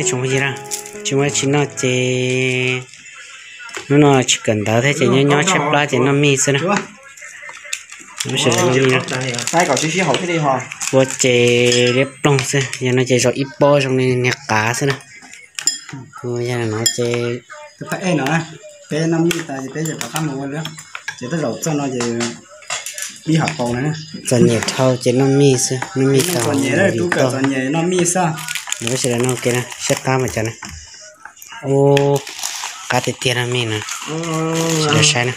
Tsis muaj dab tsi noj ces hnub no tsis kawm ntawv thiab ces nyob nyob tshaib plab ces noj mij xwb na. Sawv daws noj mij na. Ua ces liab ploog xwb, yog no ces zaum ib pob zoo li niag qav xwb na. Kuv yog no ces peb noj mij tas ces peb yuav rov qab mus ua lawm, ces tej zaum txog no ces pib hom paus na. Txom nyem dhau ces noj mij xwb, noj mij tau txom nyem noj mij xwb. Sawv daws noj ke na, saib qab mas cas na. Ub, qab tiag tiag noj mij na. Sawv daws saib na.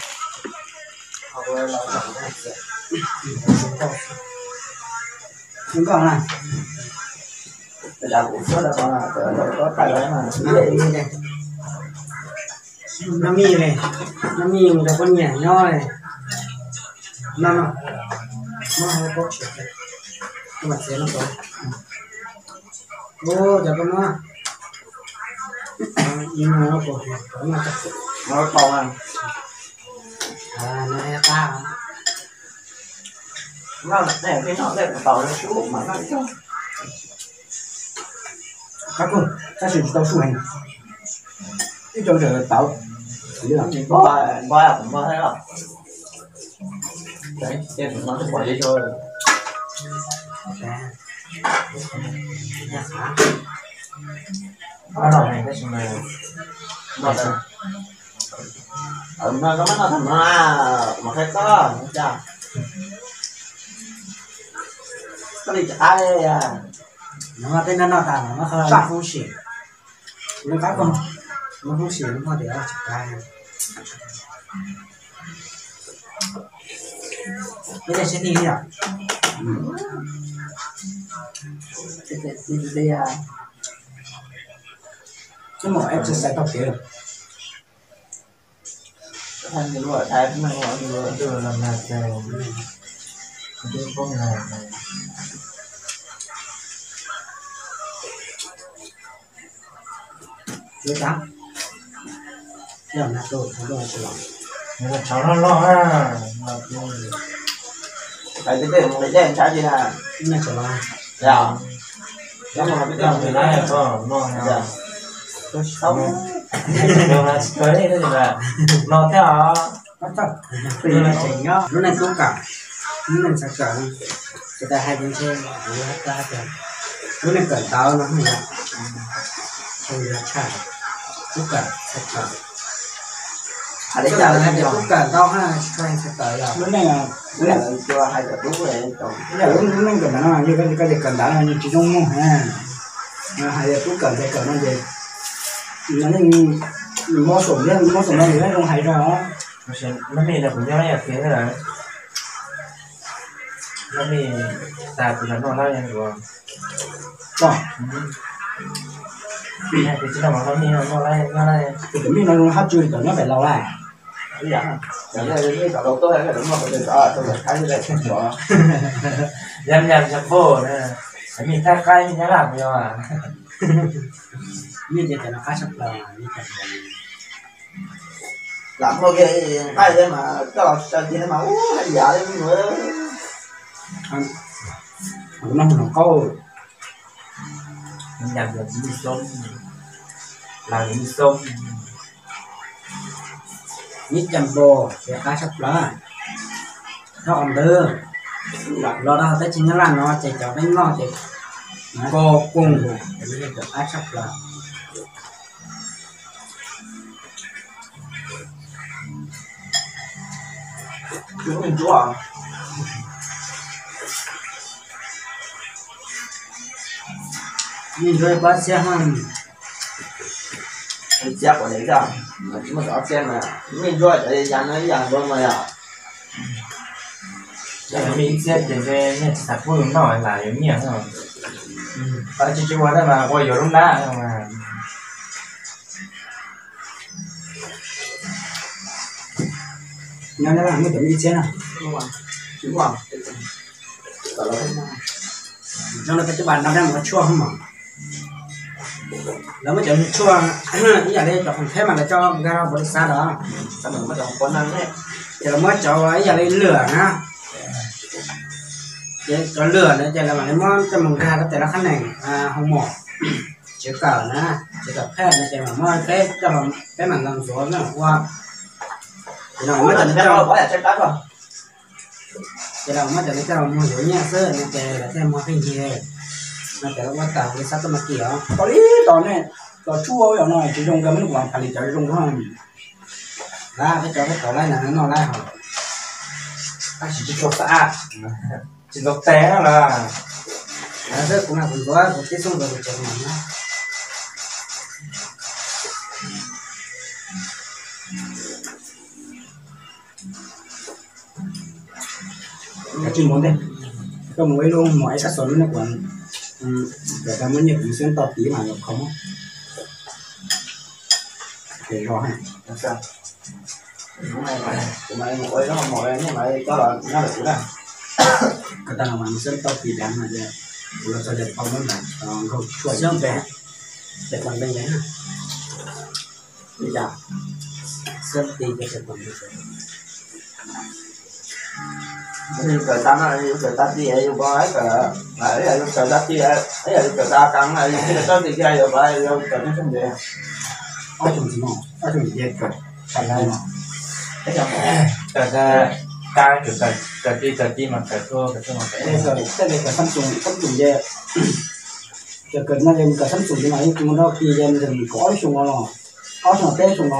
Noj mij li, noj mij mus rau poj niam nyob li. Noj, noj, noj, cov koj noj. Ib no kuv noj tau, noj qab. Qab kawg, tab sis tsis tau sub heev, ib co ntawm tauv. Koj li tsis qab li. Nov tej no noj tas mas muab qhov lub hub sim, lub qab koj, lub hub sim lub hub tias tsis qab. Peb cov siab tij yom. Twb mus exercise tau kev lawm. Tshauv loj loj na. Hais tias tej mus qis dej ntshai li na. Yog, yog mus qis dej ntshai li na. Yog, tsis tau, tsis tau li no thiab os. Lub neej tub kawm, lub neej txawv kawm, ces tas hais tias ntshe kuv hais tias lub neej kawm ntawv no yog, yog tshaj, tub kawm txawv kawm. Hais tias tub kawm ntau hab tsis tshua txawv kawm yog lub neej, lub neej kawm ntawv no yog koj tias kawm ntawv no nws tsis zoo mloog na. Hais tias tub kawm ntawv kawm no ces nws mob xoom thiab, mob xoom no nws zoo hais zog. Lub neej kuv nyob yam kev lawm, lub neej tas kuv lam noj lawm. Koj, kuv tsis noj mas lub neej noj lawm, noj lawm. Kuv cov mij no zoo hab tsw tom nyob pem laus lawm. Yam yam cov poj na, mij thaj qaib nyab laj puas yog? Mij ces cov no qab tshaj plaws. Lam muaj kiag nqaij thiab mas koj los tsis tau kiag mas ub haj yam li me nyuam. Kuv noj hmoov qaub, yam yam txiv mij xoob, las txiv mij xoob, nib cas npos ces qab tshaj plaws. Thaj qos ntawd los rau teb chaws Nyab Laj no ces cov peb noj ces nkaus koog, ces qab tshaj plaws. Mij ntsuab pab txiab hab. Txiab quav dev, tsis muaj cov txiab mas mij ntsuab cov yas no ib yam nkaus mas yom. Yog mij ib txiab ces ntshe nej tsis xav pub yus noj lam yuav nyiaj. Tsis tsis ua tej mas ua yuav lub nab mas. Nyob Nyab Laj muaj cov mij ib txiab na. Zoo li peb tub pas no dab mus ua tshuaj hab mas. Lawv muab cov tshuaj ib yam li cov khoom theb mas lawv coj nkag rau npaum li xav los. Ces lawv muab cov ib yam li lwam na. Ces cov lwam na ces lawv mam li muab coj mus nkag rau tes lawv qhab nees hoo mom. Tsev kawm na, tsev kawm phej no ces mam muab peb coj los, peb mam los ntxuav no ua. Ces no muab cov no coj los, ces no muab cov no coj los muag yuav nyiaj xwb no ces lawv thiaj muag pheej yig. No ces ua tawm li xab tuaj mas kim os. Tau li tau ne, los tshuaj no tsis zoo nkawd, muab nws ua pha li cov zoo no. Lawv peb cov peb tau laib no noj laib hos. Tab sis tsis tshua xab, tsis ntxuav tes no lawm. Lawv xwb kuv mas kuv ntxuav kuv tib xub ntxuav kuv tsev no na. Kav tsij mus ntej, koj mus ib lub mos ib kab xos lub nej kuam, kawm tau muab nyiaj kuv xwb tau tiv mas los kho mog. Ces zog, kuv mas mus ua ib lub mos nej mas coj los nyob lawm kuv na. Kawm tau los mas xwb tau tiv deev mas ces kuv los txog ces tau muab ntaus nkaug tshuaj xwb pem, pem tau ntees na. Li cas? Xwb ti ces pem tau ntees. Yus kawm tag no yus kawm tag ti yus pov kawm, yus kawm tag ti, yus kawm tag kas no yus thiaj li txawj ti kiag yus pov yus kawm txog xyoo ntev. Ob xyoo ntxiv no, ob xyoo ntxiv kawm tag no. Kawm tag, kawm ti kawm ti mas kawm tuaj kawm tuaj mas kawm, thiaj li kawm xab xum, xab xum ces, kawm no ces kawm xab xum ces mas yeej tsis muaj dab tsi ces nws kaum ob xyoo no los, ob xyoo peb xyoo no.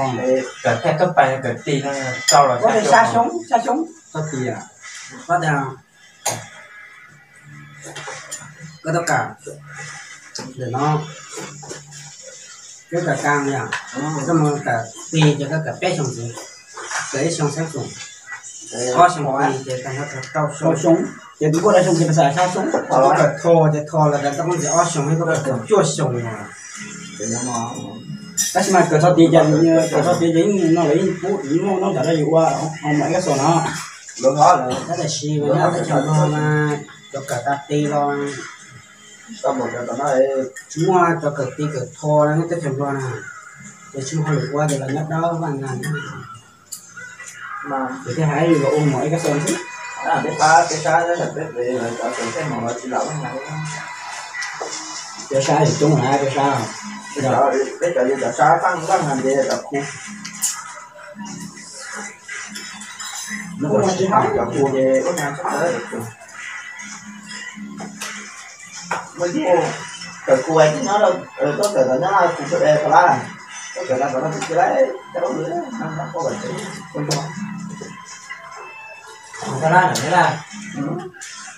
Kawm thaj kab pais kawm ti no tau los sab xyoo, sab xyoo txog tias, koj tias koj tau kawm ntawm no, koj kawm kas yom, koj mus kawm ti ces koj kawm peb xyoo ntxiv, kawm ib xyoo xab xum, ob xyoo ti ces tag nrho rau xyoo, ces tus kuj rau xyoo ces xav sab xyoo, koj kawm tho ces tho los tas tau koj ntxiv ob xyoo, koj kawm cuaj xyoo no. Tab sis mas kawm txog tid ces, kawm txog tid ces yeej no lawv yeej pub muaj noj ntsam rau yus ua, ua mos ib kab xos no. Tab sis mas nyob teb chaws Nplog mas cov kawm tag ti los tsis muaj cov kawm ti kawm tho nyob teb chaws Nplog na, ces tsis muaj hauj lwm ua ces los nyob dawb vaj na. Ces thiaj hais yus los ua mos ib kab xos xwb. Peb pab peb sab, peb peb cov kawm tej mos los tsis lam vaj na. Peb sab yus coob na peb sab. Peb cov yus cov sab vaj vaj na ces cov khu. Ua tsis hab cov khu ces ua na tsis tau. Kawm khu tib nyob, koj kawm tau nyob khu pha lab, koj kawm tau tau no tsis laib cov ua lwm, koj kawm tau pha lab na,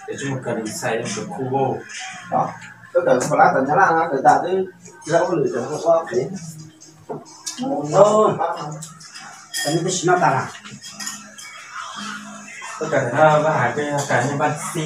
ces tsis mus kawm xais kawm khu. Koj kawm pha lab tau nyob laj no kawm tas twb tsis laib ua lwm, kawm ua pem. Koj twb tsis noj tas lawm. Koj kawm no koj hais peb kawm nyob Npaj Xi.